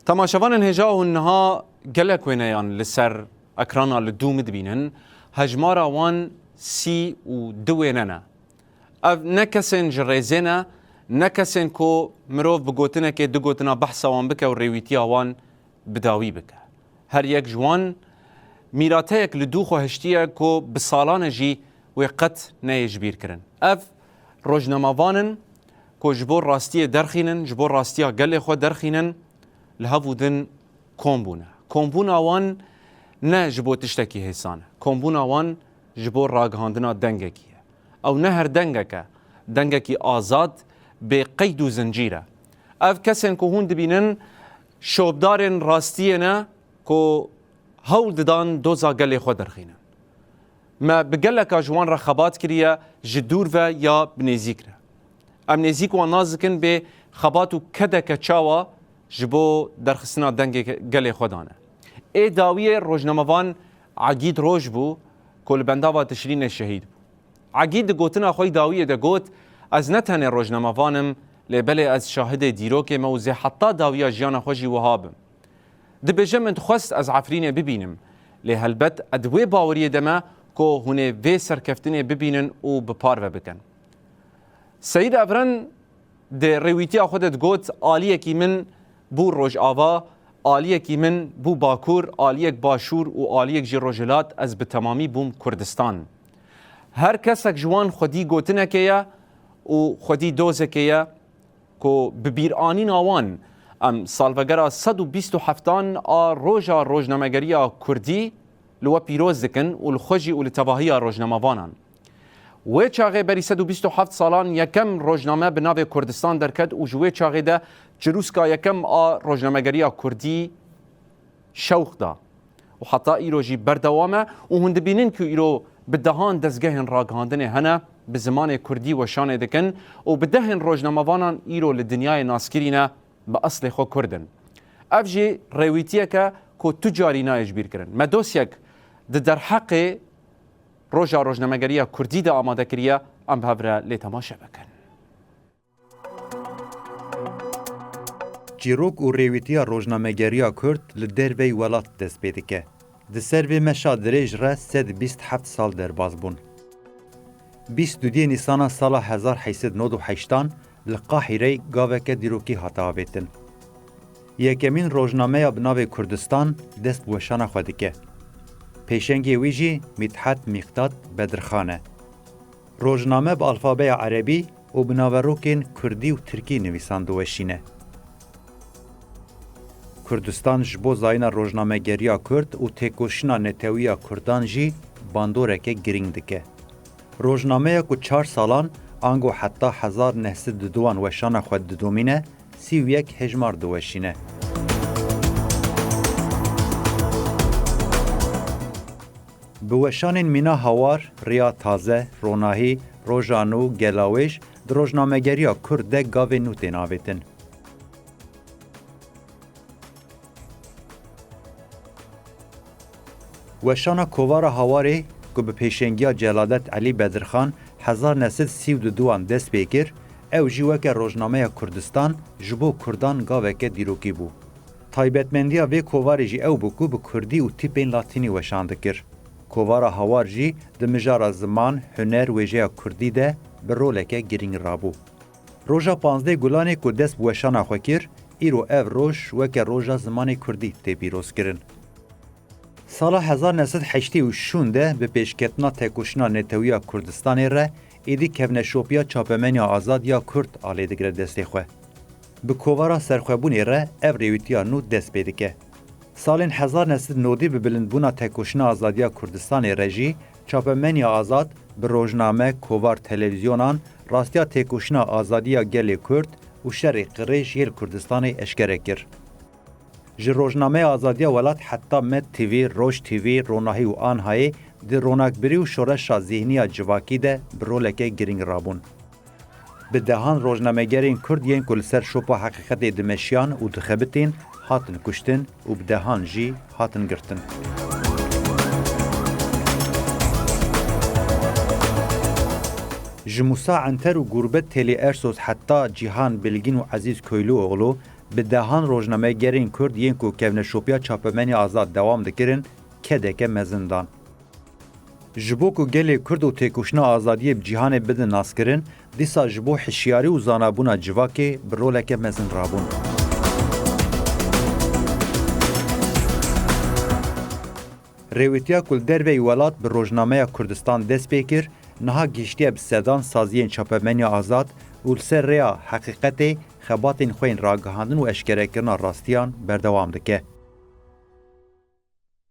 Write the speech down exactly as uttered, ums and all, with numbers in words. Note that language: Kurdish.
Temaşevanên hêja, hûn niha gelek wêneyan li ser ekrana li dû min dibînin. Hejmara wan sî û du wêne ne. Ev ne kesên ji rêzê ne, ne kesên ku mirov bi gotinekê du gotina behsa wan bike û rêwîtiya wan bi dawî bike. Her yek ji wan mîrateyek li dû xwe hiştiye ku bi salan e jî wê qet neyê ji bîr kirin. Ev rojnamevan in ku ji bo rastiyê derxînin, ji bo rastiya gelê xwe derxînin, li hev û din kom bûne. Kombûna wan ne ji bo tiştekî hêsan e. Kombûna wan ji bo ragihandina dengekî ye. Ew ne her dengek e, dengekî azad, bê qeyd û zincîr e. Ev kesên ku hûn dibînin, şopdarên rastiyê ne ku hewl didan doza gelê xwe derxînin. Me bi geleka ji wan re xebat kiriye, ji dûr ve ya bi nêzîk re. Em nêzîk wan nas dikin, bê xebat û kedeke çawa ji bo derxistina dengê gelê xwe dane. Ê dawiyê rojnamevan Egîd Roj bû ku li bendava Tişrînê şehîd bû. Egîd di gotina xwe yî dawiyê de got, Ez ne tenê rojnamevan im, lê belê ez şahidê dîrokê me û zê heta dawiya jiyana xwe jî wiha bim. Dibêje, Min dixwest ez Efrînê bibînim, lê helbet ez di wê baweriyê de me ku hûn ê vê serkeftinê bibînin û bi parve bikin. Seyîd Evren di rêwîtiya xwe de digot, Aliyekî min bû Rojava, aliyekî min bû Bakur, aliyek Başûr û aliyek jî Rojhilat, ez bi temamî bûm Kurdistan. Her kesek ji wan xwedî gotinekê ye û xwedî dozekê ye ku bi bîranîna wan em salvegera sed û bîst û heftan a roja rojnamegeriya kurdî li we pîroz dikin û li xwe jî û li tevahiya rojnamevanan. Wê çaxê berî sed û bîst û heft salan yekem rojname bi navê Kurdistan derket û ji wê çaxê de çirûska yekem a rojnamegeriya kurdî şewq da û heta îro jî berdewam e û hûn dibînin ku îro bi dehan dezgehên ragihandinê hene, bi zimanê kurdî weşanê dikin û bi dehên rojnamevanan îro li dinyayê naskirî ne, bi eslê xwe kurd in. Ev jî rêwîtiyek e ku tu carî nayê ji bîr kirin. Me dosyek di derheqê Roja Rojnamegeriya Kurdî de amade kiriye, em bi hev re lê temaşe bikin. Çîrok û rêwîtiya rojnamegeriya Kurd li derveyî welat dest pê dike. Di ser vê meşa dirêj re sed bîst heft sal derbas bûn. Bîst û duyê Nîsana sala hezar heyşsed nod û heştan li Qahîreyê gaveke dîrokî hate avêtin. Yekemîn rojnameya bi navê Kurdistan dest bi weşana xwe dike. Pêşengê wî jî Mîthet Mîqdat Bedirxan e. Rojname bi alfabeya erebî û bi naverokên kurdî û tirkî nivîsan diweşîne. Kurdistan ji bo zayîna rojnamegeriya kurd û têkoşîna netewî ya kurdan jî bandoreke girîng dike. Rojnameya ku çar salan, ango heta hezar neh sed û duan weşana xwe didomîne, sî û yek hejmar diweşîne. Bi weşanên mîna Hawar, Riya Taze, Ronahî, Roja Nû, Gelawêj di rojnamegeriya kurd de gavên nû tên avêtin. Weşana Kovara Hawarê ku bi pêşengiya Celadet Elî Bedirxan hezar neh sed sî û duduan dest pê kir, ew jî weke rojnameya Kurdistan ji bo kurdan gaveke dîrokî bû. Taybetmendiya vê kovarê jî ew bû ku bi kurdî û tîpên latînî weşan dikir. Kovara Hawar jî di mijara ziman, huner, wêjeya kurdî de bi roleke girîng rabû. Roja panzdeh Gulanê ku dest bi weşana xwe kir, îro ev roj weke Roja Zimanê Kurdî tê pîrozkirin. Sala hezar neh sed heştê û şûn de bi pêşketina Tekoşîna Netewî ya Kurdistanê re êdî kevneşopiya Çapemeniya Azad ya Kurd a lê digire destê xwe. Bi kovara serxwebûnê re ev rêwîtiya nû dest pê dike. Salên hezar neh sed nodî bi bilindbûna Tekoşîna Azadiya Kurdistanê re jî Çapemeniya Azad bi rojname, kovar, televîzyonan rastiya têkoşîna azadî ya gelê Kurd û şerê qirêj yê li Kurdistanê eşkere kir. Ji Rojnameya Azadiya Welat heta Med T V, Roj T V, Ronahî û Anhayê di ronakbirî û şoreşa zîhnî ya civakî de bi roleke girîng rabûn. Bi dehan rojnamegerên Kurd yên ku li ser şopa heqîqetê dimeşiyan û dixebitîn hatin kuştin û bi dehan jî hatin girtin. Ji Musa Enter û Gurbet Têlî Ersoz heta Cîhan Bilgîn û Ezîz Koyluoğlu bi dehan rojnamegerên Kurd yên ku kevneşopiya çapemenî azad dewam dikirin, kedeke mezin dan. Ji bo ku gelê Kurd û têkoşîna azadiyê bi cîhanê bidin naskirin, dîsa ji bo hişyarî û zanabûna civakê bi roleke mezin rabûn. Rêwîtiya ku li derveyî welat bi rojnameya Kurdistan dest pê kir, niha gihiştiye bi sedan saziyên çapemenî azad û li ser rêya heqîqetê xebatên xwe yên ragihandin û eşkerekirina rastiyan berdewam dike.